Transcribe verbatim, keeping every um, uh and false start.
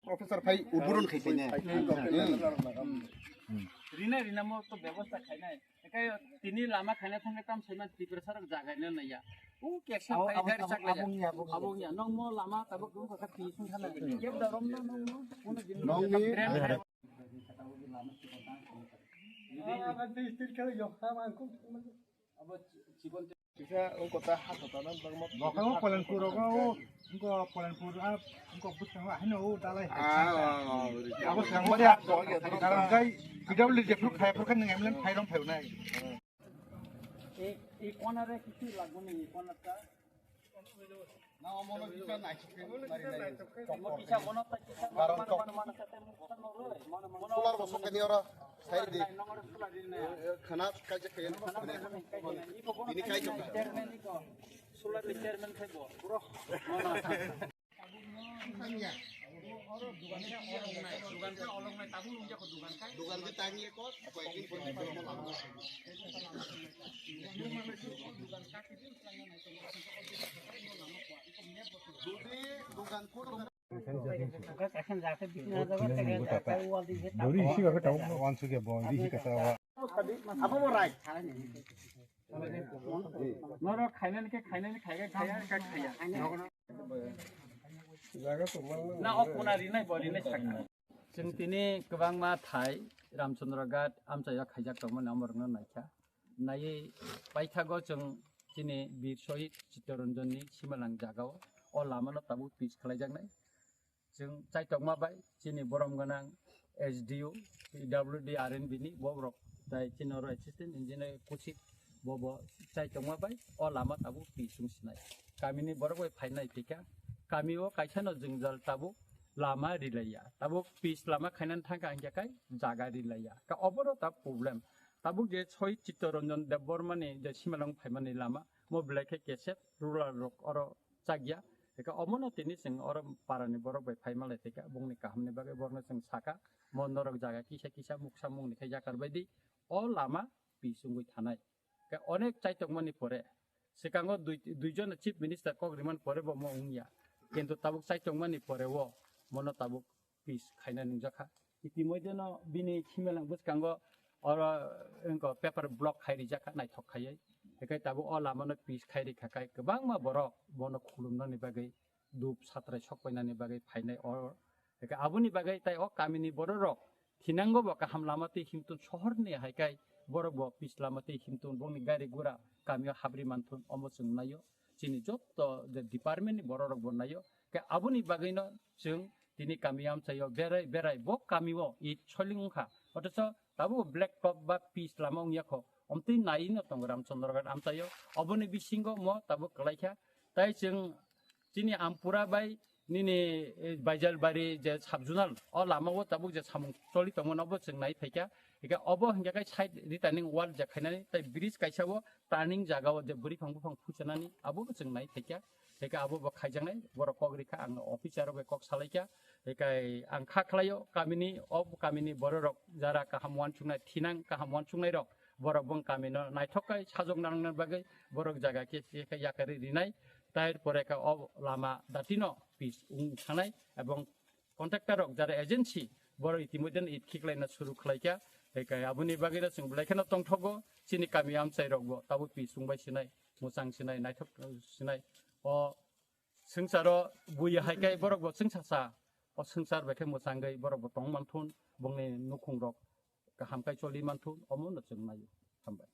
Officer phai uburon khai khai ne. Rina rina mo to bebosta khai nai. Ekai tini lama khaina thangkhe tam saiman Tripura sarok jagai na naiya. U keksa abo, phai abo, gari abo, chak laiya. Abo ngiya, abo ngiya. Abo ngiya. Nong mo lama tabuk nong kaka pi sung thana. Kep da rom na nong mo. Kono din nong ni. Abo chikon. Kisa ungko ta ha kota na bang mo. Bokha mo Polanpur rogo, ungko Polanpur, ah, ungko bwskango ahino o dalai hai. Ah, abo swkang bari ha. Karon kai P W D jephru khai phru khan nang M L A phai rom phai nai. Ei, ei corner e kichu lagbo ni, ei corner ta. Na omono kisa nai. Omo kisa mono ta kisa. Karon kok. Solar bo sokani oro. Sai di. Khana kaisa khayan. Ini kai kok. Solar ni chairman khai bo. Dugan khe tang ye kos, koyekdin pore. Jodi dugan koro Dori isi ba kata wan suge bo isi kata wa. Abo mo rai. Noro khainani khe khainani khaiga khaiya kha khaiya. Na o kuna rinai bo rinai sakha. Chwng tini kwbangma thai Ramchandra Ghat amchaio khaijak tongmani omorokno naikha. Naiwi paithago chwng chini Bir Shohid Chittaranjanni simalang jagao o lamano tabuk pitch khlaijaknai. Chwng chaitokma bai chini borom gwnang S D O, P W D, R N B ni borok tai chini oro assistant engineer Kuchik bo bo chaitokma bai o lama tabuk twi chwng sinai. Kamini borok bai phainai thika, kami o kaisa no jwngjal tabuk lama rilaiya, tabuk pitch lama khainani thangkha hingkhe kai jaga rilaiya, ka obono ta problem. Tabuk je Shohid Chittaranjan Debbarma ni je simalang phaimani lama mo belai khe kesep rural rok oro chakya. Eka omono tini chwng oro parani borok bai phai malai thika, bongni kahamni bagwi borno chwng saka, mo norok jaga kisa kisa muksa mungni khe yakar baidi o lama pitch wngwi thanai. Khe onek chaitokmani pore, swkango dui, duijon chief minister kok rimani pore bo mo wngya, kintu tabuk chaitokmani pore o mono tabuk pitch khaina nungjakha. Itimoidheno bini simalang bwskango oro wngkha paper block khai rijakha naithok khaiwi. Hinkhe tabuk o lamano pitch khai rikha khai kwbangma borok bono khulumnani bagwi, dup satrai sokpainani bagwi phainai oro. Hinkhe aboni bagwi tai o kamini bororok thinango bo kaham lama twi himtun sohorni hai khai borok bo pitch lama twi himtun bongni gari gura kamio habri manthun omo chwng naio. Chini jotto je department ni borok rok bo naio. Khe aboni bagwi no chwng tini kami amchaio berai berai bo kami o it soiling wngkha. Othocho tabuk black top ba pitch lama wngya kho. Omtwi nai no tongo Ramchandra Ghat amchaio. Oboni bisingo mo tabuk kwlaikha. Tai chwng chini Ampura bai nini, eh, Baijalbari je subzonal o lama o tabuk je samung choli tongmano bo chwng nai phaikha. Hinkhe obo hinkhe kai side returning wall je khainani tai bridge kaisa o turning jaga o je bwrwi phang buphang phuchanani abo bo chwng nai phaikha. Hinkhe abo bo khaijaknai borok kok rikha ang officer rok bai kok salaikha. Hinkhe ang kha khlaio kamini o kamini bororok jara kaham uansuknai thinang kaham uansuknai rok borok bong kamino naithok khai sajok nangnani bagwi borok jaga khe khe yakarwi rinai. Tai pore khe o lama datino pitch wng thanai ebong contractor rok jara agency borok itimodheno it khiklaina suru khlaikha. Hinkhe aboni bagwino chwng belai kheno tongthogo chini kami amchai rokbo tabuk pitch wngbai sinai, mwchang sinai, naithok sinai. O swngcharo bui hai khe borokbo chwngsasa o swngchar bai khe mwchangwi borokbo tong manthun, bongni nukhung rok kaham khai choli manthun, omono chwng naio. Hambai.